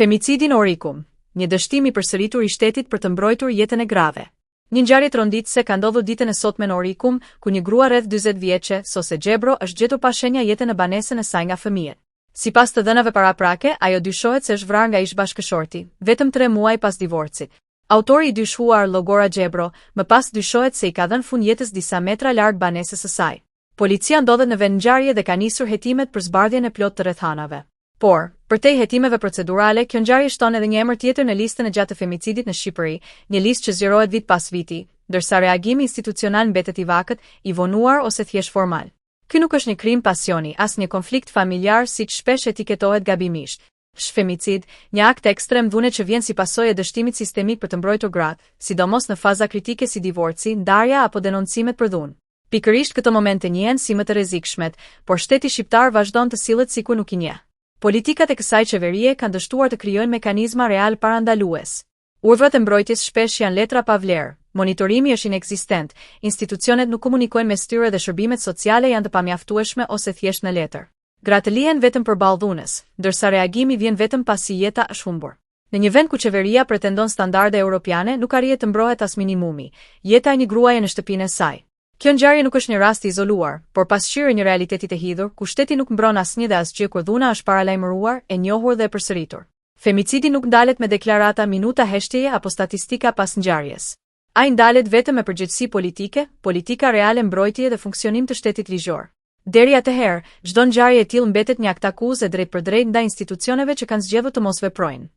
Femicidi në Orikum, një dështim i përsëritur i shtetit për të mbrojtur jetën e grave. Një ngjarje tronditëse ka ndodhur ditën e sotme në Orikum, ku një grua rreth 40 vjeçe, Sose Xhebro, është gjetur pa shenja jete në banesën e saj nga fëmijët. Sipas të dhënave paraprake, ajo dyshohet se është vrarë nga ish-bashkëshorti, vetëm tre muaj pas divorcit. Autori i dyshuar, Llogora Xhebro, më pas dyshohet se i ka dhënë fund jetës disa metra larg banesës së saj. Policia ndodhet në vendngjarje dhe ka nisur hetimet për zbardhjen e plotë të rrethanave. Por, përtej hetimeve procedurale, kjo ngjarje shton edhe një emër tjetër në listën e gjatë të femicidit në Shqipëri, një listë që zgjerohet vit pas viti, ndërsa reagimi institucional mbetet i vakët, i vonuar ose thjesht formal. Ky nuk është një krim pasioni, as një konflikt familjar siç shpesh etiketohet gabimisht. Është femicid, një akt ekstrem dhune që vjen si pasojë e dështimit sistemik për të mbrojtur gratë, sidomos në faza kritike si divorci, ndarja apo denoncimet për dhunë. Pikërisht këto momente njihen si më të rrezikshmet, por shteti shqiptar vazhdon të sillet sikur nuk i njeh. Politikat e kësaj qeverie kanë dështuar të krijojnë mekanizma realë parandalues. Urdhrat e mbrojtjes shpesh janë letra pa vlerë, monitorimi është inekzistent, institucionet nuk komunikojnë mes tyre dhe shërbimet sociale janë të pamjaftueshme ose thjesht në letër. Gratë lihen vetëm përballë dhunës, ndërsa reagimi vjen vetëm pasi jeta është humbur. Në një vend ku qeveria pretendon standarde europiane, nuk arrihet të mbrohet as minimumi, jeta e një gruaje në shtëpinë e saj. Kjo ngjarje nuk është një rast i izoluar, por pasqyrë e një realiteti të hidhur, ku shteti nuk mbron asnjë dhe asgjë kur dhuna është paralajmëruar, e njohur dhe e përsëritur. Femicidi nuk ndalet me deklarata, minuta heshtjeje apo statistika pas ngjarjes. Ai ndalet vetëm me përgjegjësi politike, politika reale mbrojtjeje dhe funksionim të shtetit ligjor. Deri atëherë, çdo ngjarje e tillë mbetet një aktakuzë e drejtpërdrejtë ndaj institucioneve që kanë zgjedhur të mos veprojnë.